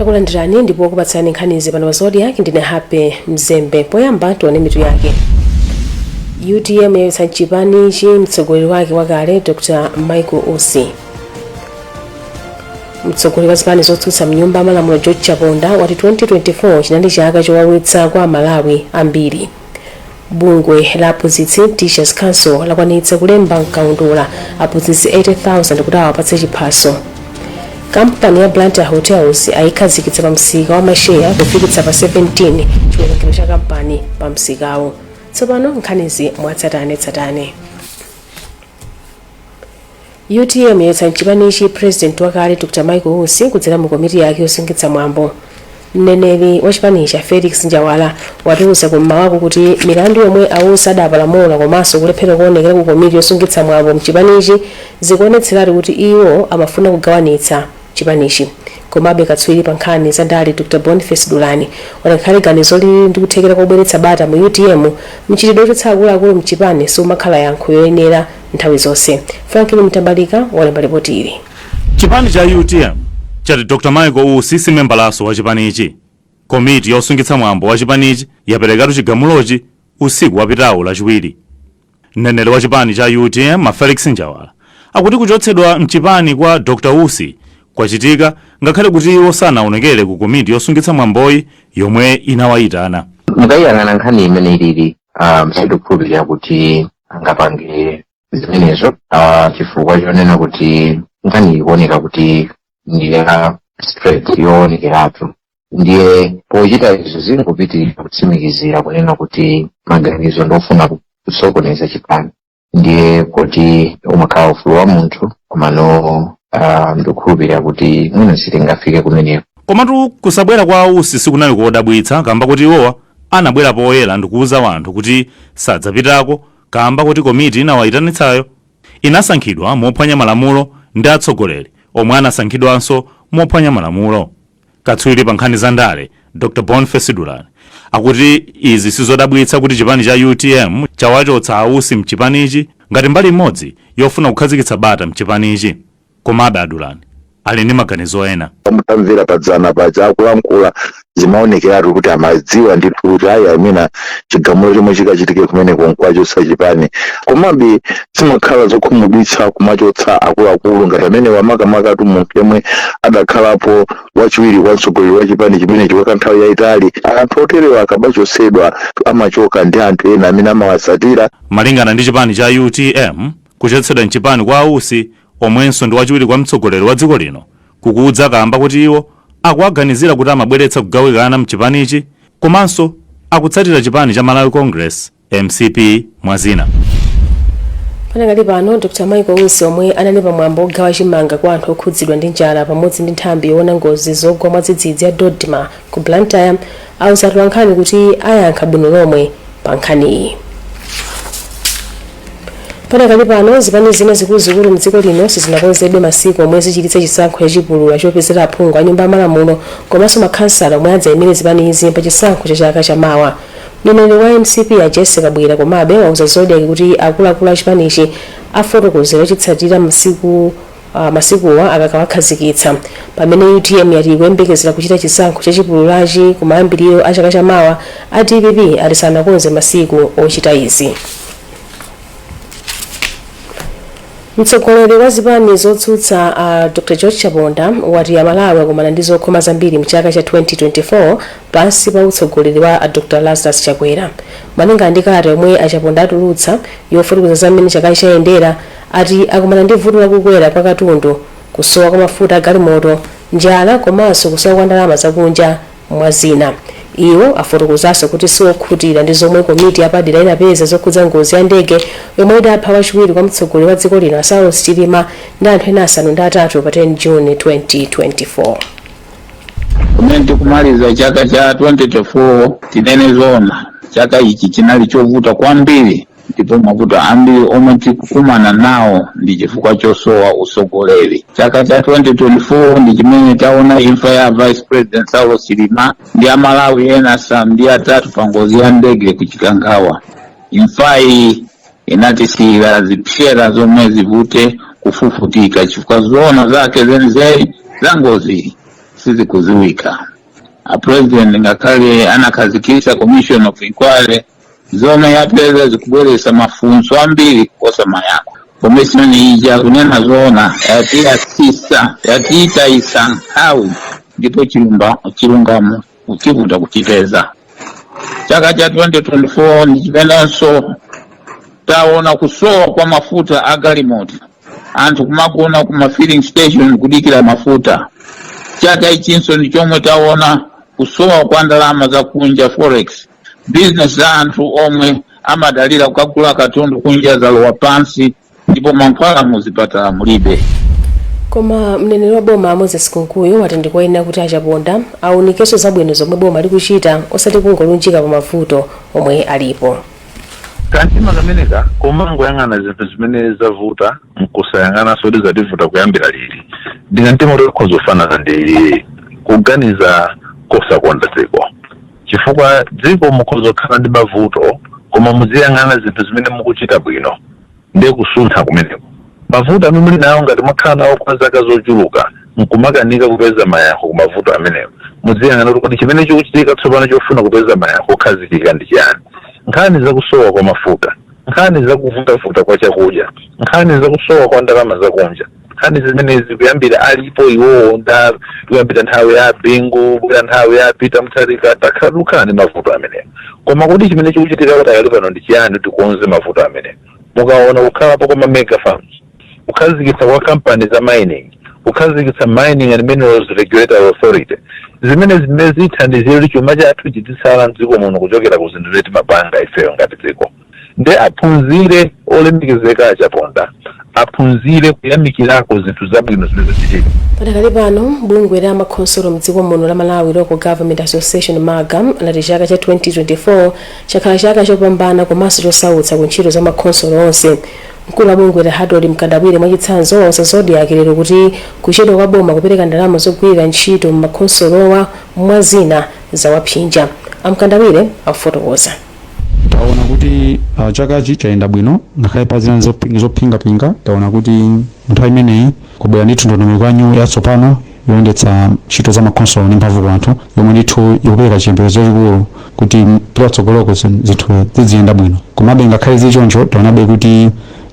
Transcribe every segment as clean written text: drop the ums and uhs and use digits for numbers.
Takulandirani ndipo kupatsani nkhanizi pano pa Zodiak. Ndine Happy Mzembe. Poyamba tione mitu yake. UTM yachotsa mchipanichi mtsogoleri wake wakale Dr Michael Usi. Mtsogoleri wa zipani zotsutsa mnyumba ya malamulo George Chaponda wati 2024 chinali chaka chowawitsa kwa Amalawi ambiri. Bungwe la aphunzitsi Teachers Council lakwanitsa kulemba mkaundula aphunzitsi 80,000 kuti awapatse chiphaso. Kampani ya Blantyre Hotels ayikhazikitsa pa msika wa masheya kufikitsa pa 17 chiwerengero cha kampani pa msikawo. Tsopano nkhanizi mwatsatanetsatane. UTM yachotsa mchipanichi president wakale Dr Michael Usi kudzera mu komiti yake yosungitsa mwambo. Mneneri wa chipanichi Felix Njawala watiuza kum'mawaku kuti milandu yomwe a Usi adapalamula komanso kulephera kuonekera ku komiti yosungitsa mwambo mchipanichi zikuonetseratu kuti iwo amafuna kugawanitsa chipanichi. Komabe katswiri pa nkhani za ndale Dr Boniface Dulani wati ngakhale ganizo lili ndi kuthekera kobweretsa bata mu UTM, mchitidwe wochotsa akuluakulu mchipani siumakhala yankho yoyenera nthawi zonse. Franklin Mtambalika walemba ripoti ili. Chipani cha UTM chati Dr Michael Usi si membalaso wa chipanichi. Komiti yosungitsa mwambo wa chipanichi yaperekatu chigamulochi usiku wapitawu Lachiwiri. Mneneri wa chipani cha UTM Felix Njawala akuti kuchotsedwa mchipani kwa Dr Usi kwachitika ngakhale kuti iwo sanaonekere ku komiti yosungitsa mwamboyi yomwe inawayitana. Mukayiyang'ana nkhani imene ilili, sindikukhulupirira kuti angapange zimenezo, chifukwa chonena kuti nkhani ikuoneka kuti ndi ya straight, yoonekeratu. Ndiye pochita izo zingopitirira kutsimikizira kunena kuti maganizo ndofuna kusokoneza chipani. Ndiye kuti umakhala ufulu wa munthu, komano ndikukhulupirira kuti mwina sitingafike kumeneko. Komatu kusabwera kwa Usi sikunali kodabwitsa kamba kuti iwowa anabwera poyera ndikuwuza wanthu kuti sadzapitako kamba kuti komiti inawayitanitsayo inasankhidwa mophwanya malamulo ndi atsogoleri omwe anasankhidwanso mophwanya malamulo. Katswiri pa nkhani za ndale Dr Boniface Dulani akuti izi sizodabwitsa kuti chipani cha UTM chawachotsa a Usi mchipanichi ngati mbali imodzi yofuna kukhazikitsa bata mchipanichi. Komabe a Dulani ali ndi maganizo ena. Mutamvera padzana paja akulankhula, zimaonekeratu kuti amadziwa ndithu kuti ayi, amene chigamulo chomwe chikachitike kumeneko nkwachotsa chipani. Komabe zimakhala zokhumudwitsa kumachotsa akuluakulu ngati amene wamakamakatu munthu yemwe adakhalapo wachiwiri kwa mtsogoleri wa chipani chimenechi kwa kanthawi yayitali. Anthu oterewa akamachotsedwa amachoka ndi anthu ena amene amawatsatira. Malingana ndi chipani cha UTM, kuchotsedwa mchipani kwa Ausi, omwenso ndi wachiwiri kwa mtsogoleri wa dziko lino, kukudza kamba kuti iwo akuwaganizira kuti amabweretsa kugawikana mchipanichi komanso akutsatira chipani cha Malawi Congress, MCP, mwa zina. Panakali pano, Dr Michael Usi, omwe anali pamwambo wogawa chimanga kwa anthu okhudzidwa ndi njala pamodzi ndi nthambi yoona ngozi zogwa mwadzidzidzi ya DoDMA ku Blantyre, auza atolankhani kuti ayankha bwino lomwe pa nkhaniyi. Panakali pano, zipani zina zikuluzikulu mdziko lino sizinakonzebe masiku omwe zichititse chisankho chachipulula chopezera aphungu a nyumba ya malamulo komanso makhansala omwe adzayimire zipani izi pa chisankho cha chaka chamawa. Mneneri wa MCP a Jessie Kabwila komabe wauza Zodiak kuti akuluakulu a chipanichi afotokozera ochitsatira masikuwa akakawakhazikitsa. Pamene UTM yati ikuyembekezera kuchita chisankho chachipululachi kumayambiriro a chaka chamawa, a DPP ati sanakonze masiku ochita izi. Mtsogoleri wa zipani zotsutsa Dr George Chaponda wati Amalawi akumana ndi zokhoma zambiri mchaka cha 2024 pansi pa utsogoleri wa a Dr Lazarus Chakwera. Malinga ndi kalata yomwe a Chaponda atulutsa yofotokoza za mmene chakachi chayendera, ati akumana ndi vuto lakukwera kwa katundu, kusowa kwa mafuta a galimoto, njala komanso kusowa kwa ndalama zakunja, mwa zina. Iwo afotokozanso kuti siwokhutira ndi zomwe komiti yapadera inapeza zokhudza ngozi ya ndege yomwe idapha wachiwiri kwa mtsogoleri wa dziko lino a Saulos Chilima ndi anthu ena 8 pa 10 June 2024. Kumene tikumaliza chaka cha 2024, tinene zoona, chaka ichi chinali chovuta kwambiri, ndipo mavuto ambiri omwe tikukumana nawo ndi chifukwa chosowa usogoleri. Chaka cha 2024 ndi chimene taona imfa ya Vice President Saulos Chilima ndi Amalawi ena 8 pa ngozi ya ndege ku Chikangawa. Imfayi inatisiyira zipsera zomwe zivute kufufutika, chifukwa zoona zake zenizeni za ngozi Sizikuziwika. A President ngakhale anakhazikitsa commission of inquiry, zomwe yapeza zikubweretsa mafunso ambiri kuposa mayankho. Commission ija, kunena zoona, yatiyasisa, yatiyitayisa nthawi, ndipo chilungamo kuchivuta kuchipeza. Chaka cha 2024 ndi chimenenso taona kusowa kwa mafuta a galimoto, anthu kumagona kuma filling station kudikira mafuta. Chaka ichinso ndi chomwe taona kusowa kwa ndalama zakunja, forex. Business za anthu omwe amadalira kukagula katundu kunja zalowa pansi, ndipo mankhwala muzipatala mulibe. Koma mneneri wa boma Moses Kunkuyu wati ndikoyenera kuti aChaponda aunikenso zabwino zomwe boma likuchita, osati kungolunjika pa mavuto omwe alipo. Kantima kameneka komangoyang'ana zinthu zimene zavuta nkusayang'ananso kuti zativuta kuyambira lili, ndi kantima kuti kakhoza kufanana ndi kuganiza kosakonda dziko, chifukwa dziko mukhoza kukhala ndi mavuto, koma muziyang'ana zinthu zimene mukuchita bwino, ndiye kusuntha kumeneko. Mavuto amene muli nawo, ngati mwakhala nawo kwa zaka zochuluka nkumakanika kupeza mayankho ku mavuto amenewo, muziyang'ana kuti kodi chimene chikuchitika tsopano chofuna kupeza mayankho okhazikika ndi chiyani? Nkhani zakusowa kwa mafuta, nkhani zakuvutavuta kwa chakudya, nkhani zakusowa kwa ndalama zakunja, nkhani zimenezi kuyambira alipo iwowo nda kuyambira nthawi ya Bingu, kubwera nthawi ya Peter Mutharika, takhala tikukhala ndi mavuto amenewo. Koma kuti chimene chikuchitika kuti akali pano ndi chiyani tikonze mavuto amenewo? Mukaona kukhalapo kwa ma mega farms, kukhazikitsa kwa kampani za mining, kukhazikitsa Mining and Minerals Regulatory Authority, zimene zithandizire kuti chuma chathu chizitsala mdziko muno kuchokera ku zinthu zimene timapanga ifeyo ngati dziko. Nde aphunzire olemekezeka aChaponda, aphunzire kuyamikirako zinthu zabwino zimene zachitika. Padakali pano, bungwe la makhonsolo mdziko muno la Malawi Local Government Association, MALGA, lati chaka cha 2024 chakhala chaka chopambana komanso chosautsa ku ntchito za makhonsolo onse. Mkulu wa bungwe la Hadoli Mkandawire, mwachitsanzo, wauza Zodiak lero kuti kuchedwa kwa boma kupereka ndalama zogwirira ntchito m'makhonsolowa, mwa zina, zawapsinja. AMkandawire akufotokoza. Taona kuti chakachi chayenda bwino ngakhale pa zina zophingapinga. Taona kuti nthawi imeneyi kubwera ndithu ndondomeko yanyu yatsopano yoyendetsa ntchito za makhonsolo ndi mphamvu kwa anthu, yomwe ndithu ikupereka chiyembekezo chachikulu kuti patsogoloko zinthu ziziyenda bwino. Komabe ngakhale zili choncho, taonabe kuti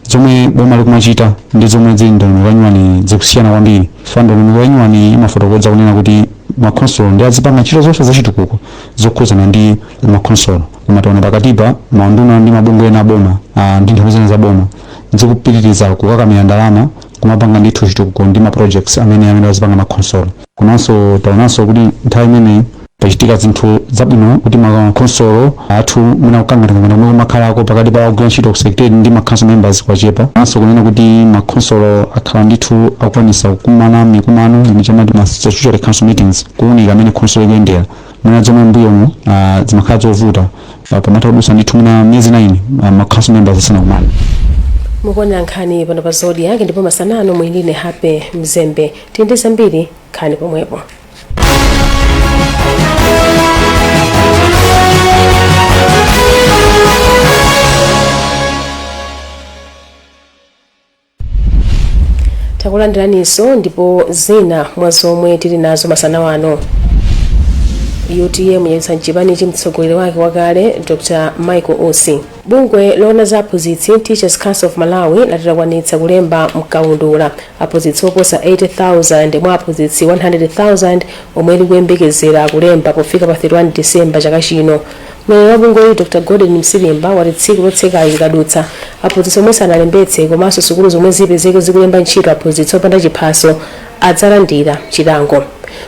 zomwe boma likumachita ndi zomwe zili ndondomeko yanyuwani zikusiyana kwambiri. Fa ndondomeko yanyuwani imafotokoza kunena kuti makhonsolo ndi azipanga ntchito zonse zachitukuko zokhuzana ndi makhonsolo, koma taona pakatipa maunduna ndi mabungwe ena aboma ndi nthambi zina za boma zikupitiriza kukakamira ndalama kumapanga ndithu chitukuko ndi ma projects amene azipanga makhonsolo. Komanso taonanso kuti nthawi imeneyi pachitika zinthu zabwino kuti makhonsolo athu mwina kukanganakangana komwe kumakhalako pakati pa ogwira ntchito ku secretariat ndi ma council members kwachepa. Komanso kunena kuti makhonsolo akhala ndithu akukwanisa kukumana mikumano imene chamati ma statutory council meetings, kuwunika amene khonsolo ikuyendera, mwina zomwe mbuyomu zimakhala zovuta, pamatha kudusa ndithu mwina miyezi 9 ma council members asanakumane. Mukuonera nkhani pano pa Zodiak, ndipo masanano muli ndine Happy Mzembe. Tili ndi zambiri, nkhani pomwepo. Takulandiraninso, ndipo zina mwa zomwe tili nazo masana ano: UTM yachotsa mchipanichi mtsogoleri wake wakale Dr Michael Usi. Bungwe loona za aphunzitsi, Teachers Council of Malawi, lati lakwanitsa kulemba mkaundula aphunzitsi oposa 80,000 mwa aphunzitsi 100,000 omwe likuyembekezera kulemba pofika pa 31 Disemba chaka chino. Mneneri wa bungweli Dr Golden Msilimba wati tsiku lotsekali likadutsa, aphunzitsi omwe sanalembetse komanso sukulu zomwe zipezeke zikulemba ntchito aphunzitsi opanda chiphaso adzalandira chilango.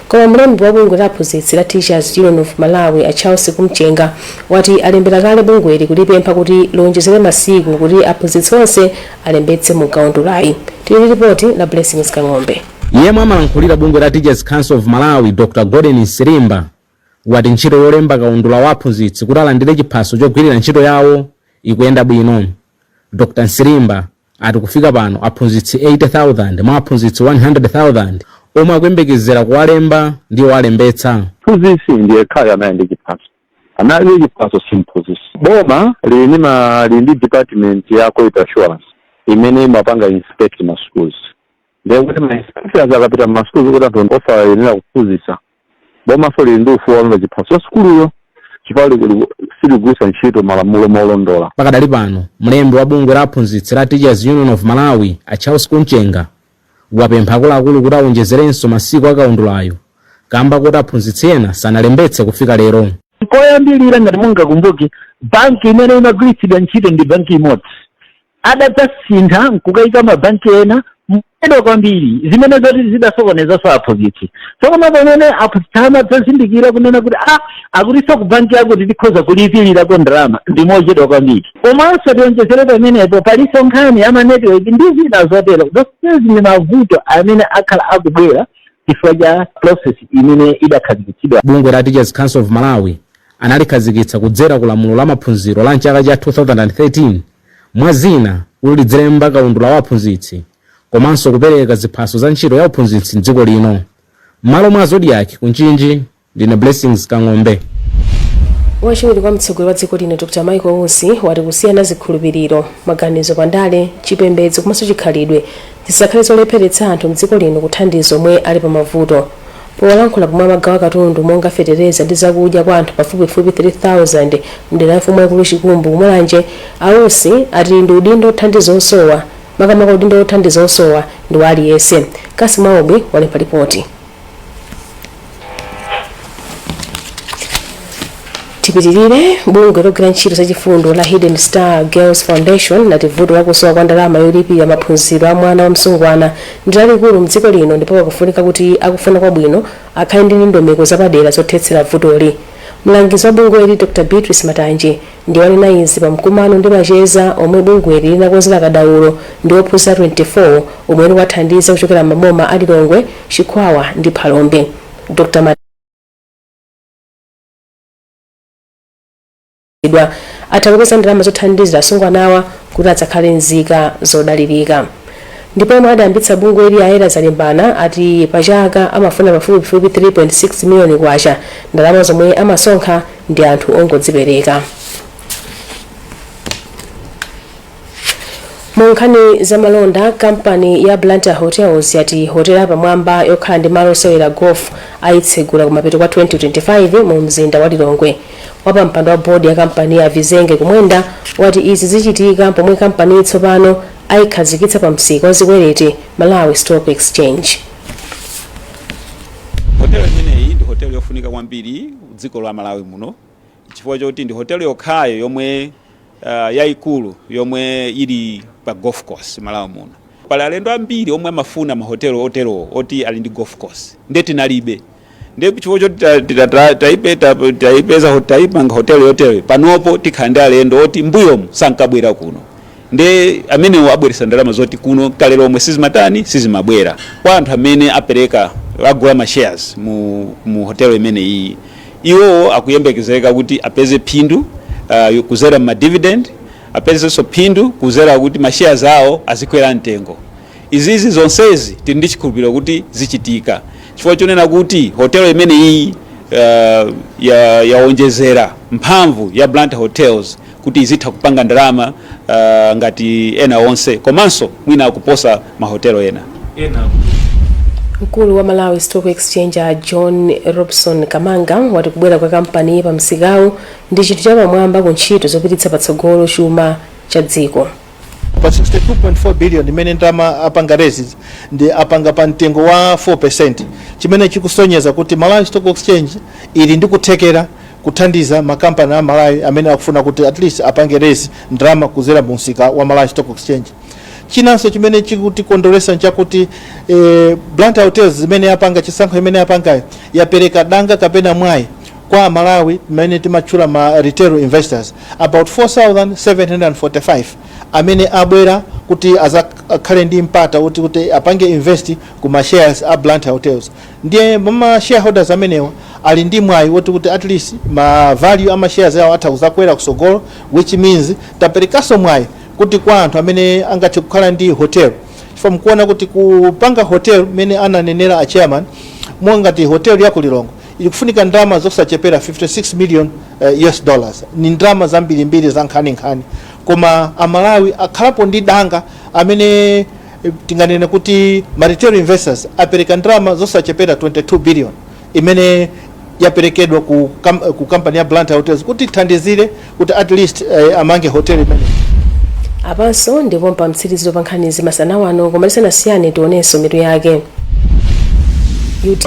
Koma mlembi wa bungwe la aphunzitsi la Teachers Union of Malawi, a Charles Kumchenga, wati alembera kale bungweli kulipempha kuti lonjezere masiku kuti aphunzitsi onse alembetse mu kaundulayi. Tili ndi ripoti la Blessings Kang'ombe. Yemwe amalankhulira bungwe la Teachers Council of Malawi, Dr Golden Msilimba, wati ntchito yolemba kaundula wa aphunzitsi kuti alandire chiphaso chogwirira ntchito yawo ikuyenda bwino. Dr Msilimba ati kufika pano aphunzitsi 80,000 mwa aphunzitsi 100,000 omwe akuyembekezera kuwalemba ndiwo alembetsa. Mphunzitsi ndiye khayo amene ndi chiphaso, amene alibe chiphaso si mphunzitsi. Boma lili ndi department ya quality assurance imene imapanga inspect ma schools. Ndiye kuti ma inspectors akapita mmasukulu kuti anthu osayenera kuphunzitsa, bomaso lili ndi ufulu wolanda chiphaso cha sukuluyo chifukwa siligwiritsa ntchito malamulo molondola. Pakadali pano, mlembi wa bungwe la aphunzitsi la Teachers Union of Malawi, a Charles Kunchenga, wapempha akuluakulu kuti awonjezerenso masiku akaundulayo kamba kuti aphunzitsi ena sanalembetse kufika lero. Koyambirira, ngati mungakumbuke, banki imene imagwiritsidwa ntchito ndi banki imodzi. Adadzasintha nkukayika mabanki ena mochedwa kwambiri, zimene zoti zidasokonezanso aphunzitsi. Tsono pamene aphunzitsi amadzazindikira kunena kuti a akutinso ku banki yakuti tikhoza kulipilirako ndalama, ndi mochedwa kwambiri. Komanso tionjezere pamenepo, palinso nkhani ya ma network ndi zina zotero. Zonsezi ndi mavuto amene akhala akubwera chifukwa cha process imene idakhazikitsidwa. Bungwe la Teachers Council of Malawi analikhazikitsa kudzera ku lamulo la maphunziro la mchaka cha 2013, mwa zina kuti lidzilemba kaundula wa aphunzitsi komanso kupereka ziphaso za ntchito ya uphunzitsi mdziko lino. M'malo mwa Zodiak ku Mchinji, ndine Blessings Kang'ombe. Wachiwiri kwa mtsogoleri wa dziko lino, Dr Michael Usi, wati kusiyana zikhulupiriro, maganizo pandale, chipembedzo komanso chikhalidwe zisakhale zolepheretsa anthu mdziko lino kuthandiza omwe ali pa mavuto. Polankhula pomwe amagawa katundu monga fetereza ndi zakudya kwa anthu pafupifupi 3000 mdera la mfumu yaikulu Chikumbu kuMulanje, a Usi ati ndi udindo othandiza osowa, makamaka udindo othandiza osowa ndi wa aliyense. Kasimaobi walemba ripoti. Tipitirire. Bungwe logwira ntchito zachifundo la Hidden Star Girls Foundation lati vuto lakusowa kwa ndalama yolipira maphunziro a mwana wa msungwana ndi lalikulu mdziko lino, ndipo pakufunika kuti akufuna kwabwino akhale ndi ndondomeko zapadera zothetsera vutoli. Mlangizi wa bungweli, Dr Beatrice Matanji, ndi wanena izi pa mkumano ndi macheza omwe bungweli linakonzera kadaulo ndi ophunzira 24 omwe likuwathandiza kuchokera m'maboma a Lilongwe, Chikwawa ndi Phalombe. Dr atha kupeza ndalama zothandizira asungwanawa kuti adzakhale nzika zodalirika. Ndipo omwe adayambitsa bungweli, a Ella Zalimbana, ati pachaka amafuna pafupifupi 3.6 miliyoni kwacha, ndalama zomwe amasonkha ndi anthu ongodzipereka. Mu nkhani za malonda, kampani ya Blantyre Hotels yati hotelo yapamwamba yokhala ndi malo osewera golf ayitsegula kumapeto kwa 2025 mu mzinda wa Lilongwe. Wapampando wa bodi ya kampani ya Vizenge Kumwenda wati izi zichitika pomwe kampani tsopano ayikhazikitsa pa msika wa zikwereti, Malawi Stock Exchange. Hotelo imeneyi ndi hotelo yofunika kwambiri dziko la Malawi muno, chifukwa choti ndi hotelo yokhayo yomwe yayikulu yomwe ili pa golf course Malawi muno. Pali alendo ambiri omwe amafuna mahotelo oterowo oti ali ndi golf course, nde tinalibe. Ndiye chifukwa choti taipeza, taipanga hotelo yoteroyo, panopo tikhala ndi alendo oti mbuyomu sankabwera kuno, nde amenewo abweretsa ndalama zoti kuno kale lomwe sizimatani, sizimabwera. Kwa anthu amene apereka, agula ma shares mu hotelo imeneyi, iwowo akuyembekezeka kuti apeze phindu kuzera ma dividend, apezenso phindu kuzera kuti ma shares awo azikwera mtengo. Izizi zonsezi tili ndi chikhulupiriro kuti zichitika, chifukwa chonena kuti hotelo imeneyi yawonjezera mphamvu ya Blantyre Hotels kuti izitha kupanga ndalama ngati ena onse, komanso mwina kuposa mahotelo ena. Mkulu wa Malawi Stock Exchange, a John Robson Kamanga, wati kubwera kwa kampani pa msikawu ndi chinthu chapamwamba ku ntchito zopititsa patsogolo chuma cha dziko. Pa 62.4 billion imene ndalama apanga raise, ndi apanga pa mtengo wa 4%, chimene chikusonyeza kuti Malawi Stock Exchange ili ndi kuthekera kuthandiza makampani a Malawi amene akufuna kuti at least apange raise ndalama kuzera mu msika wa Malawi Stock Exchange. Chinanso chimene chikutikondweretsa nchakuti Blantyre Hotels zimene yapanga, chisankho imene yapangayo, yapereka danga kapena mwayi kwa Amalawi mmene timatchula ma retail investors about 4745 amene abwera kuti azakhale ndi mpata kuti apange invest ku ma shares a Blantyre Hotels. Ndiye ma shareholders amenewa ali ndi mwayi woti kuti at least ma value ama shares awo atha kuzakwera kusogolo, which means taperekanso mwayi kuti kwa anthu amene angathe kukhala ndi hotel, chifukwa mukuona kuti kupanga hotel, mmene ananenera a chairman, ngati hotel ya ku Lilongwe ikufunika ndalama zosachepera 56 million US dollars. Ni ndalama zambirimbiri za nkhaninkhani, koma Amalawi akhalapo ndi danga amene Tinganene kuti ma retail investors apereka ndalama zosachepera 22 billion imene yaperekedwa ku kampani ya Blantyre Hotels kuti ithandizire kuti at least amange hotel imene. Apanso ndipo pa mtsiriziro pa nkhanizi masana wano, koma tisanasiyane tionenso mitu yake. UT